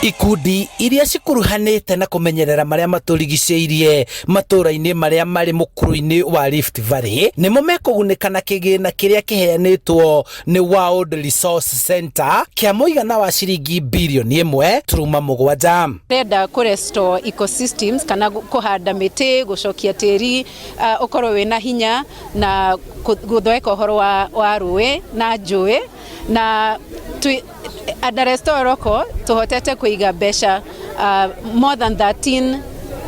Ikundi iria cikuruhanĩte na kũmenyerera marĩa matũrigicĩirie matũũra-inĩ marĩa marĩ mũkuru-inĩ wa Rift Valley nĩmo mekũgunĩka na kĩgĩna kĩrĩa kĩheanĩtwo nĩ World Resource Center kĩa mũigana wa ciringi birioni 1.7. Renda kũ restore ecosystems kana kũhanda mĩtĩ, gũcokia tĩri ũkorwo wĩna hinya na gũthondeka ũhoro wa rũĩ na njũĩ na under Restore Roko tũhotete kũiga mbeca more than 13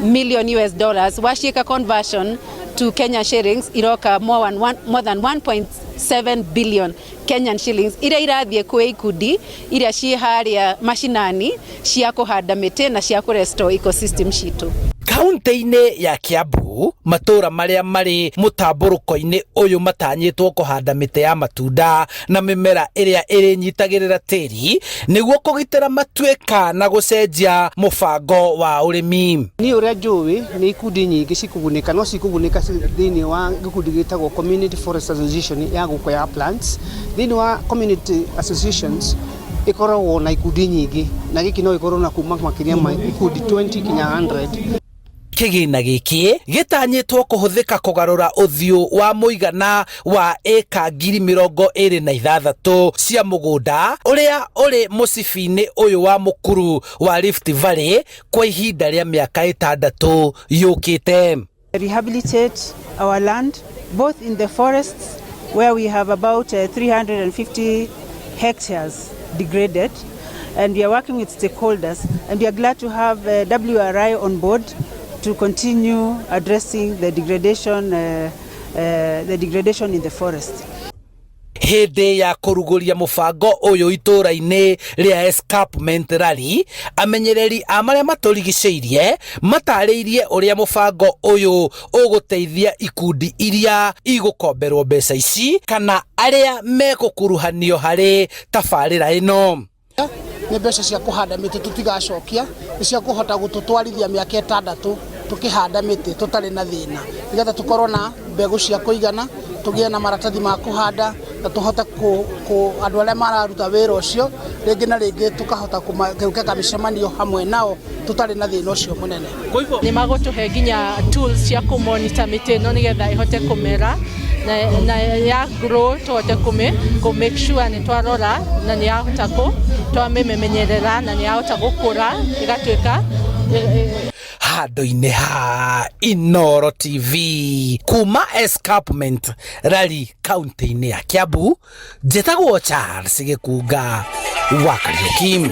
million US dollars, waciĩka conversion to Kenya shillings iroka more than 1.7 billion Kenyan shillings iria irathiĩ kwĩ ikundi iria ciĩ harĩa mashinani cia kũhanda mĩtĩ na cia kũ restore ecosystem citũ. Kaunti-inĩ ya Kiambu, matũũra marĩa marĩ mũtambũrũko-inĩ ũyũ matanyĩtwo kũhanda mĩtĩ ya matunda na mĩmera ĩrĩa ĩrĩnyitagĩrĩra tĩri nĩguo kũgitĩra matuĩka na gũcenjia mũbango wa ũrĩmi. Niĩ ũrĩa njũĩ nĩ ikundi nyingĩ cikũgunĩka, no cikũgunĩka thĩinĩ wa gĩkundi gĩtagwo Community Forest Association ya gũkũ ya plants. Thĩinĩ wa community associations ĩkoragwo na ikundi nyingĩ, na gĩkĩ no gĩkorwo na kuma makĩria ma ikundi 20 kinya 100. Kĩgĩna gĩkĩ gĩtanyĩtwo kũhũthĩka kũgarũra ũthiũ wa mũigana wa ĩka 26,000 cia mũgũnda ũrĩa ũrĩ mũcibi-inĩ ũyũ wa mũkuru wa Rift Valley kwa ihinda rĩa mĩaka 6 yũkĩte. Rehabilitate our land both in the forests, where we have about 350 hectares degraded, and we are working with stakeholders, and we are glad to have WRI on board to continue addressing the degradation in the forest. Hĩndĩ ya kũrugũria mũbango ũyũ itũũra-inĩ rĩa Escarpment Rally, amenyereri a marĩa matũrigicĩirie matarĩirie ũrĩa mũbango ũyũ ũgũteithia ikundi iria igũkomberwo mbeca ici kana arĩa megũkuruhanio harĩ tabarĩra ĩno. Nĩ mbeca cia kũhanda mĩtĩ, tũtigacokia, nĩ cia kũhota gũtũtwarithia mĩaka 6 tũkĩhanda mĩtĩ tũtarĩ na thĩna, nĩgetha tũkorwo na mbegũ cia kũigana, tũgĩe na maratathi ma kũhanda, na tũhote kũ andũ arĩa mararuta wĩra ũcio rĩngĩ na rĩngĩ tũkahota gwĩka mĩcemanio hamwe nao tũtarĩ na thĩna ũcio mũnene. Nĩ magũtũhe nginya tools cia kũ monitor mĩtĩ ĩno nĩgetha ĩhote kũmera na ya grow, tũhote kũ make sure nĩ twarora na nĩ yahota kũ twamĩmenyerera na nĩ yahota gũkũra ĩgatuĩka. Handũ-inĩ ha Inoro TV kuma Escarpment Rally, kaunti-inĩ ya Kiambu, njĩtagwo Charles Gĩkunga wa Kariũki.